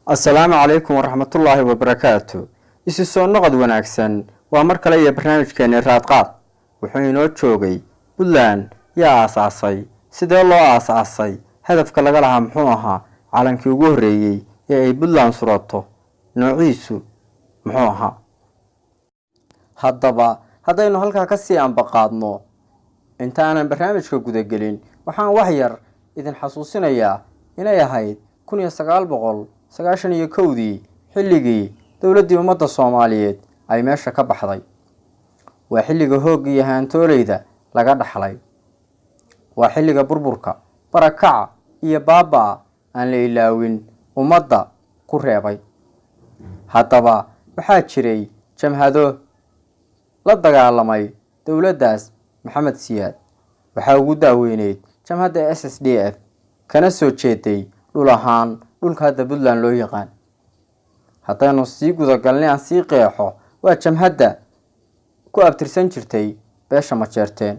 Asalaamu calaykum waraxmatullaahi wabarakaatu. Isu soo noqod wanaagsan. Waa mar kale iyo barnaamijkeeni Raadqaad. Wuxuu inoo joogay Puntland yaa aasaasay, sidee loo aasaasay, hadafka laga lahaa muxuu ahaa, calankii ugu horreeyey ee ay Puntland surato noociisu muxuu ahaa. Haddaba haddaynu halkaa kasii ambaqaadno, inta aanan barnaamijka gudagelin, waxaan wax yar idin xasuusinayaa inay ahayd 1991-dii xilligii dowladdii ummadda Soomaaliyeed ay meesha ka baxday. Waa xilliga hoogga iyo haantooleyda laga dhaxlay. Waa xilliga burburka, barakaca iyo baaba-a aan la ilaawin ummadda ku reebay. Haddaba waxaa jiray jamhado la dagaalamay dowladdaas Maxamed Siyaad. Waxaa ugu daaweyneyd jamhadda SSDF, kana soo jeeday dhul ahaan dhulka hadda Puntland loo yaqaan. Haddaynu sii gudagalnay, aan sii qeexo, waa jamhadda ku abtirsan jirtay beesha Majeerteen,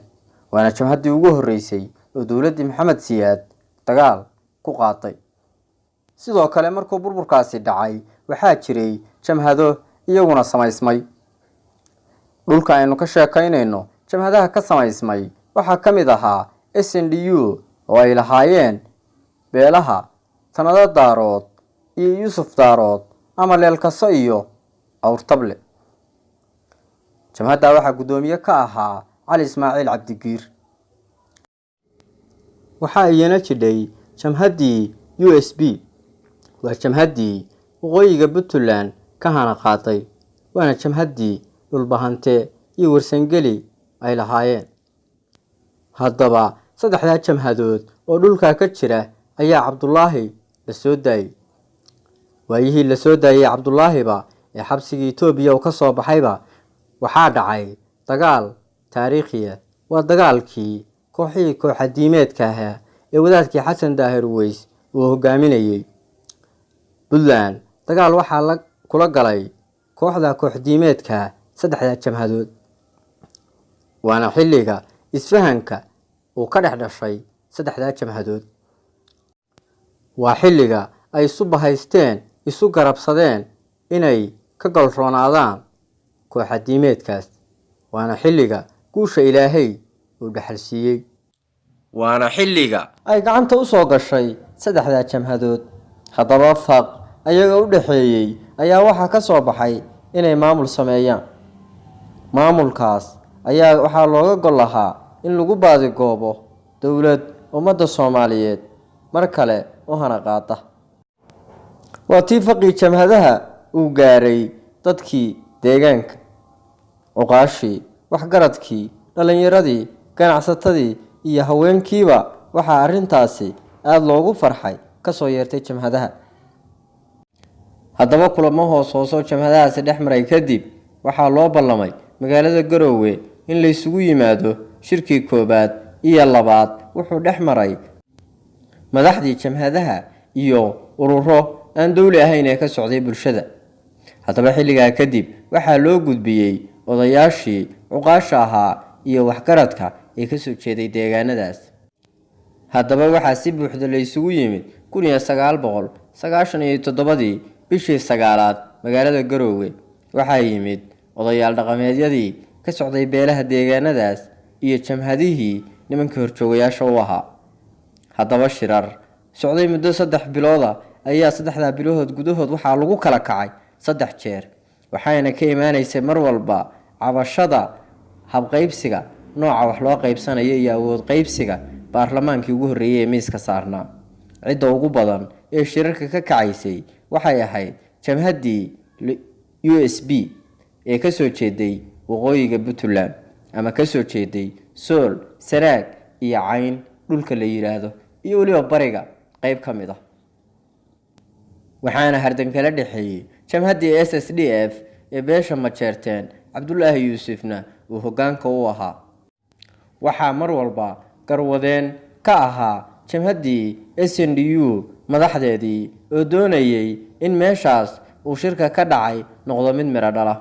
waana jamhaddii ugu horreysay oo dowladdii Maxamed Siyaad dagaal ku qaaday. Sidoo kale, markuu burburkaasi dhacay, waxaa jiray jamhado iyaguna samaysmay. Dhulka aynu ka sheekaynayno jamhadaha ka samaysmay waxaa ka mid ahaa SNDU, oo ay lahaayeen beelaha Tanado Daarood iyo Yuusuf Daarood ama Leelkaso iyo Awrtable. Jamhaddaa waxaa guddoomiye ka ahaa Cali Ismaaciil Cabdigiir. Waxaa iyana jidhay jamhaddii USB. Waa jamhaddii waqooyiga Puntland ka hana qaaday, waana jamhaddii Dhulbahante iyo Warsangeli ay lahaayeen. Haddaba saddexdaa jamhadood oo dhulkaa ka jira ayaa Cabdulaahi la soo daayey. Waayihii la soo daayey Cabdulaahiba ee xabsigii Etoobiya uu ka soo baxayba, waxaa dhacay dagaal taariikhiya. Waa dagaalkii kooxihii kooxadiimeedka ahaa ee wadaadkii Xasan Daahir Uweys uu hogaaminayey. Puntland dagaal waxaa la kula galay kooxda kooxdiimeedka saddexda jamhadood, waana xilliga isfahanka uu ka dhex dhashay saddexdaa jamhadood. Waa xilliga ay isu bahaysteen, isu garabsadeen inay ka golroonaadaan kooxadiimeedkaas, waana xilliga guusha Ilaahay uu dhexal siiyey, waana xilliga ay gacanta usoo gashay saddexdaa jamhadood. Haddaba faq ayaga u dhexeeyey ayaa waxaa ka soo baxay inay maamul sameeyaan. Maamulkaas ayaa waxaa looga gol lahaa in lagu baadigoobo dowlad ummadda Soomaaliyeed mar kale u hana qaada. Waa tii faqii jamhadaha uu gaaray dadkii deegaanka, cuqaashii, waxgaradkii, dhallinyaradii, ganacsatadii iyo haweenkiiba. Waxaa arrintaasi aada loogu farxay kasoo yeertay jamhadaha. Haddaba kulamo hoos hoosoo jamhadahaasi dhex maray kadib, waxaa loo ballamay magaalada Garoowe in laysugu yimaado. Shirkii koowaad iyo labaad wuxuu dhex maray madaxdii jamhadaha iyo ururo aan dowli ahayn ee ka socday bulshada. Haddaba xilligaa kadib waxaa loo gudbiyey odayaashii cuqaasha ahaa iyo waxgaradka ee kasoo jeeday deegaanadaas. Haddaba waxaa si buuxda laysugu yimid 1997-dii bishii sagaalaad magaalada Garoowe. Waxaa yimid odayaal dhaqameedyadii ka socday beelaha deegaanadaas iyo jamhadihii nimankii horjoogayaasha u ahaa. Haddaba shirar socday muddo 3 bilooda ayaa saddexdaa bilahood gudahood waxaa lagu kala kacay saddex jeer, waxayna ka imaanaysay mar walba cabashada habqaybsiga, nooca wax loo qaybsanayo iyo awood qaybsiga baarlamaankii ugu horreeyey ee miiska saarnaa. Cidda ugu badan ee shirarka ka kacaysay waxay ahayd jamhaddii USB ee kasoo jeeday waqooyiga Puntland ama kasoo jeeday Sool, Sanaag iyo Cayn dhulka la yiraahdo, iyo weliba bariga qeyb ka mid ah. Waxaana hardan kala dhexeeyey jamhaddii SSDF ee beesha Majeerteen, Cabdulaahi Yuusufna uu hoggaanka u ahaa. Waxaa mar walba garwadeen ka ahaa jamhaddii SNDU madaxdeedii oo doonayay in meeshaas uu shirka ka dhacay noqdo mid midho dhala.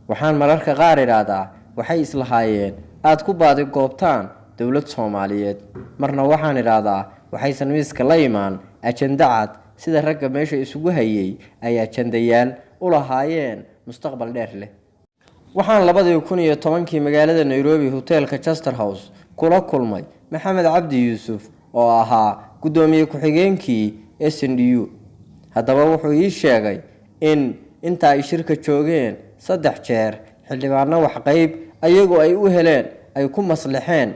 Waxaan mararka qaar idhaahdaa waxay islahaayeen aada ku baadi goobtaan dowlad Soomaaliyeed, marna waxaan idhaahdaa waxaysan miiska la imaan ajenda cad. sida ragga meesha isugu hayay ay ajandayaal u lahaayeen mustaqbal dheer leh. Waxaan 2010-kii magaalada Nairobi hoteelka Chester House kula kulmay Maxamed Cabdi Yuusuf oo ahaa guddoomiye ku-xigeenkii SNDU. Haddaba wuxuu ii sheegay in inta ay shirka joogeen 3 jeer xildhibaano wax qayb ayagoo ay u heleen ay ku maslixeen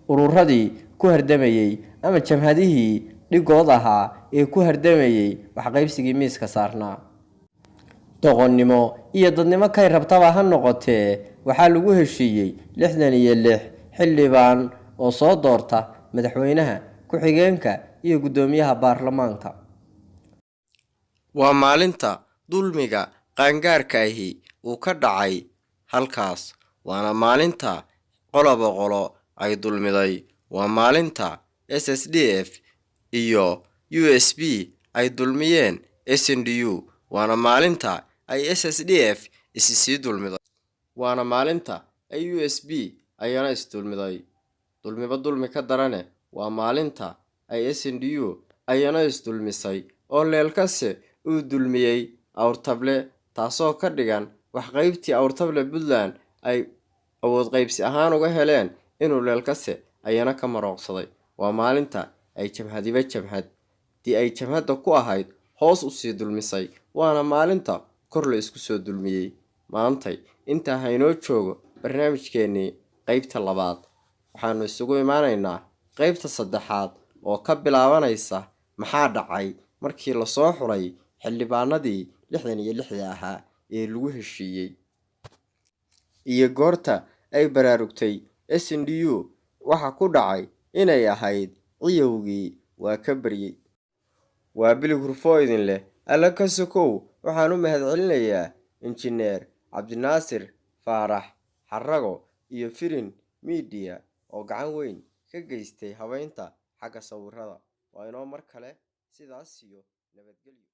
ururadii ku hardamayay ama jamhadihii dhigood ahaa ee ku hardamayay wax qaybsigii miiska saarnaa. Doqonnimo iyo dadnimo kay rabtaba ha noqotee, waxaa lagu heshiiyey 66 xildhibaan oo soo doorta madaxweynaha, ku-xigeenka iyo guddoomiyaha baarlamaanka. Waa maalinta dulmiga qaangaarka ahi uu ka dhacay halkaas, waana maalinta qoloba qolo ay dulmiday. Waa maalinta SSDF iyo USB ay dulmiyeen SNDU, waana maalinta ay SSDF isi sii dulmiday, waana maalinta ay USB ayana isdulmiday. Dulmiba dulmi ka darane, waa maalinta ay SNDU ayana isdulmisay oo Leelkase uu dulmiyey Awrtable, taasoo ka dhigan wax qaybtii Awrtable Puntland ay awood qaybsi ahaan uga heleen inuu Leelkase ayana ka marooqsaday. Waa maalinta ay jamhadiba jamhaddii ay jamhadda ku ahayd hoos u sii dulmisay, waana maalinta kor la isku soo dulmiyey. Maantay intaa haynoo joogo barnaamijkeennii qaybta labaad. Waxaanu isugu imaanaynaa qaybta saddexaad oo ka bilaabanaysa maxaa dhacay markii lasoo xulay xildhibaanadii 66-da ahaa ee lagu heshiiyey, iyo goorta ay baraarugtay SNDU waxa ku dhacay inay ahayd ciyowgii waa ka baryey. Waa Bilig Hurfoo idin leh. Alla ka sokow, waxaan u mahadcelinayaa Injineer Cabdinaasir Faarax Xarago iyo Firin Media oo gacan weyn ka geystay habeynta xagga sawirada. Waa inoo mar kale, sidaas iyo nabadgelyo.